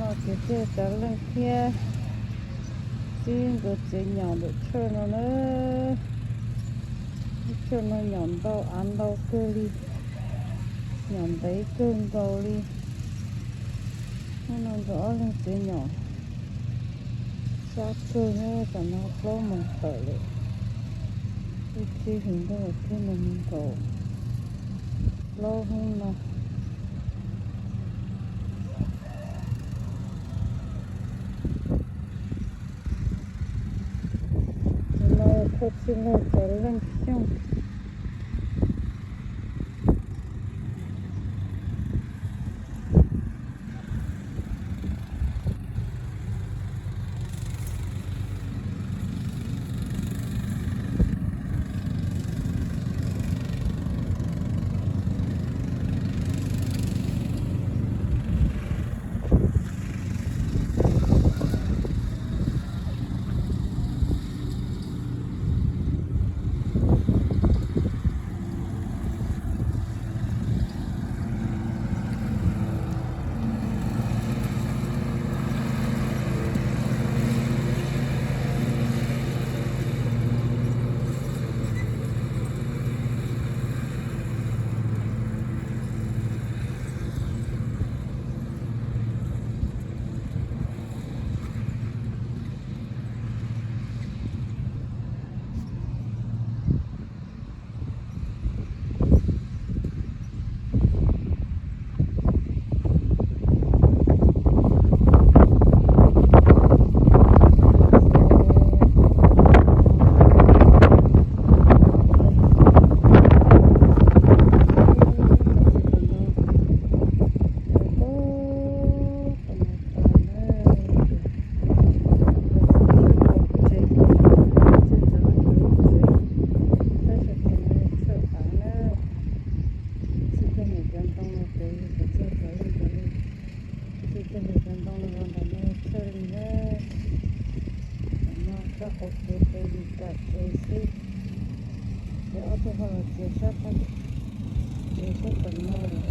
Ces tej cov leej thiab xib ntxuav txiav nyom ntawm tshaj no na. Tshaj no nyom ntau av ntau kawg li, nyom ntev kawg nkaus li. Hnub no nkawd ob leeg txiav nyom sab kawg na, tam no plaub moos tawm lawm. Ib tsib hlis ntuj thiaj mus nkaus plaub hnub no. Tus no yog Thoj Txhij Laug cov Leej Xyooj. Txij cov niam cov ntoo los ces yog txog cov leej cov li, txij cov niam cov ntoo los ntawm no txhawj li na. Tam no sab qaum kev ces yus kam tsev xwb, ces ob tug ho los txiav sab, txiav sab tom no lawm.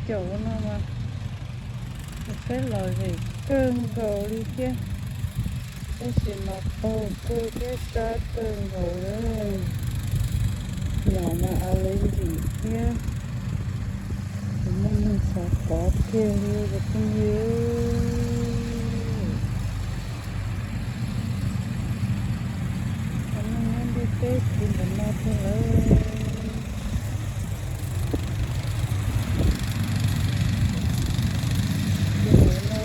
caum no mas peb lom zem kawg nkaus li thiab, tab sis mas qaug kawg thiab sab kawg nkaus li. Nyom mas a le ntsim thiab, kuv muaj neeg xav tov kiag li cov phooj ywg. Cov neeg nyob ntiaj teb kuv ntawm no tiag lawm. Ces ntawm no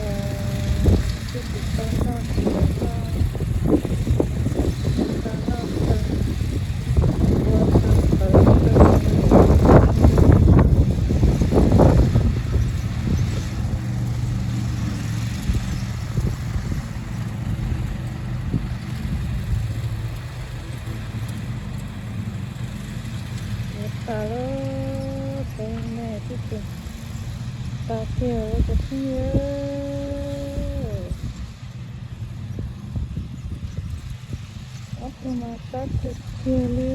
twb tsis tau noj, tsis tau noj, tsis tau noj kawg, ua tshais tawv kawg. Ua tas lawm, txog me twb tsis tas tiag cov phooj ywg. Ob tug mas sab tiag tiag li.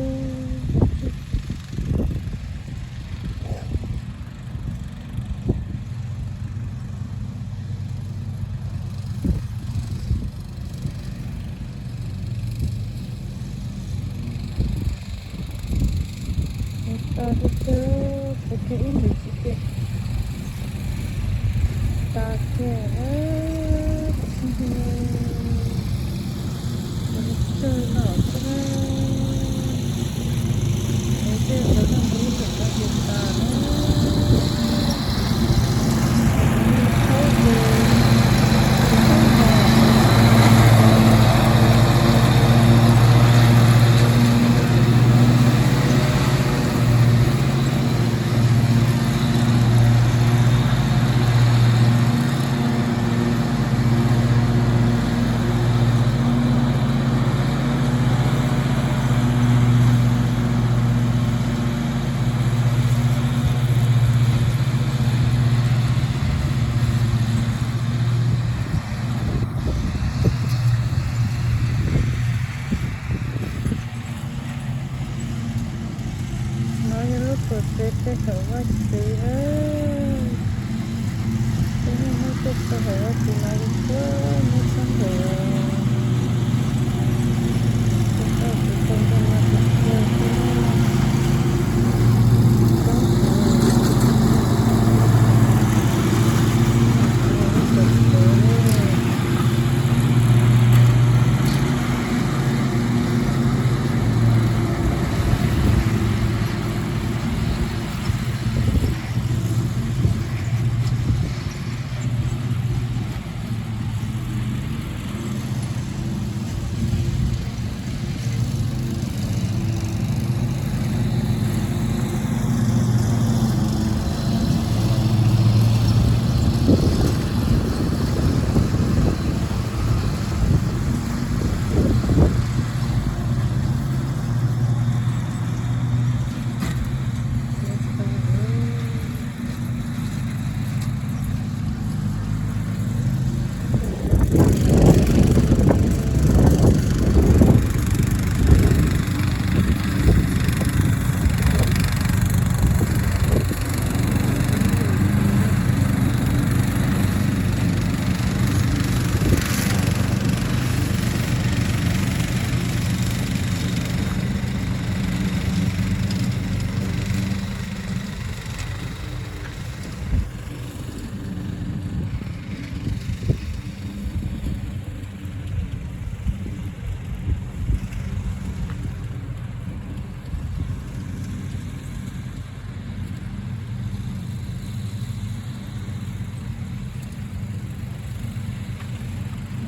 Ua tas tiag tiag, txog kiag ib ntus txiv ces tas kiag lawm. Tab sis mas tsawg no xwb na, es tej ntawd no nws ib ntus no ces tas na. Thaub ces tsis tau noj. No yog lub tuam tsev pem hauv vaj tsev na. Peb niaj hnub tuaj txog hauv vaj tsev no li tuaj nyob sab nraud. Tus tau tus tau nrog no tus kiag xwb. Tsob tus, tus tsev.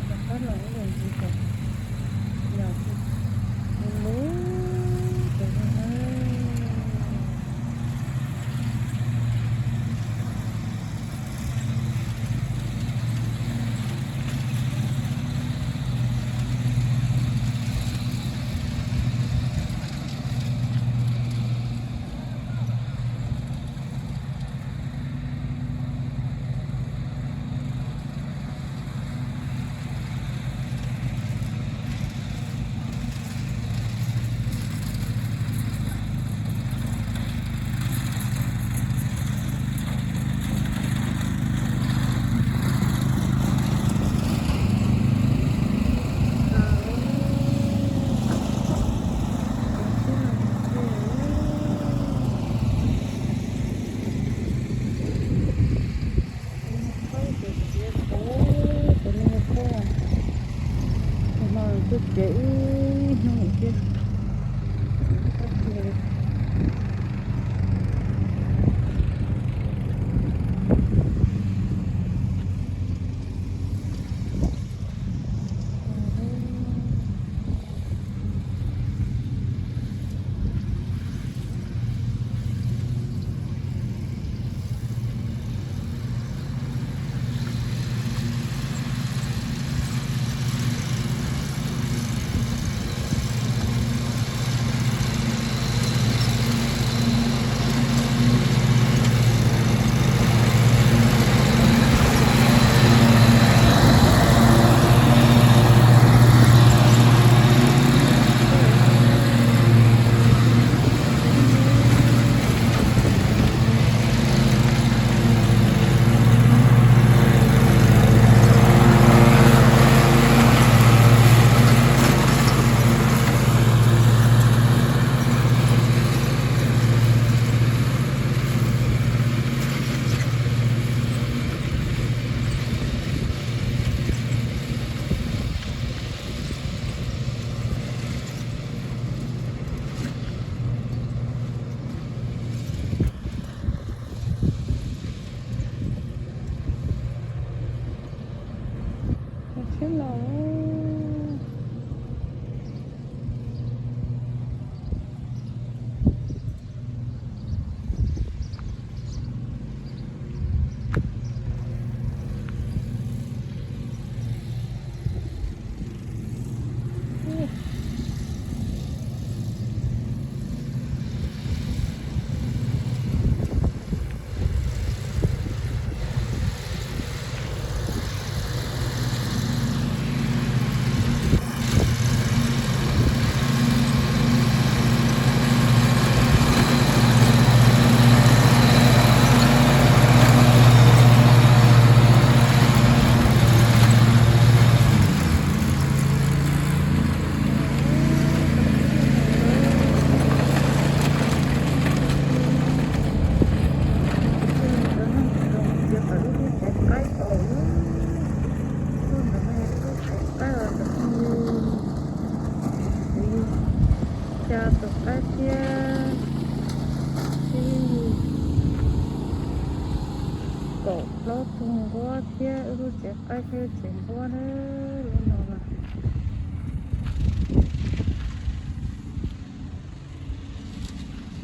Rov qab los ib zaug ntxiv kom yog lub lub tus no na. Tuaj tsev ib hnub thiab. Los thiab los. Txiav tawm lub tsev qaib tau, lub ntawd yog lub tsev qaib los ntawm kuv xya tus qaib thiab, kaum plaub tug nquab thiab wb lub tsev qaib thiab tsev nquab na.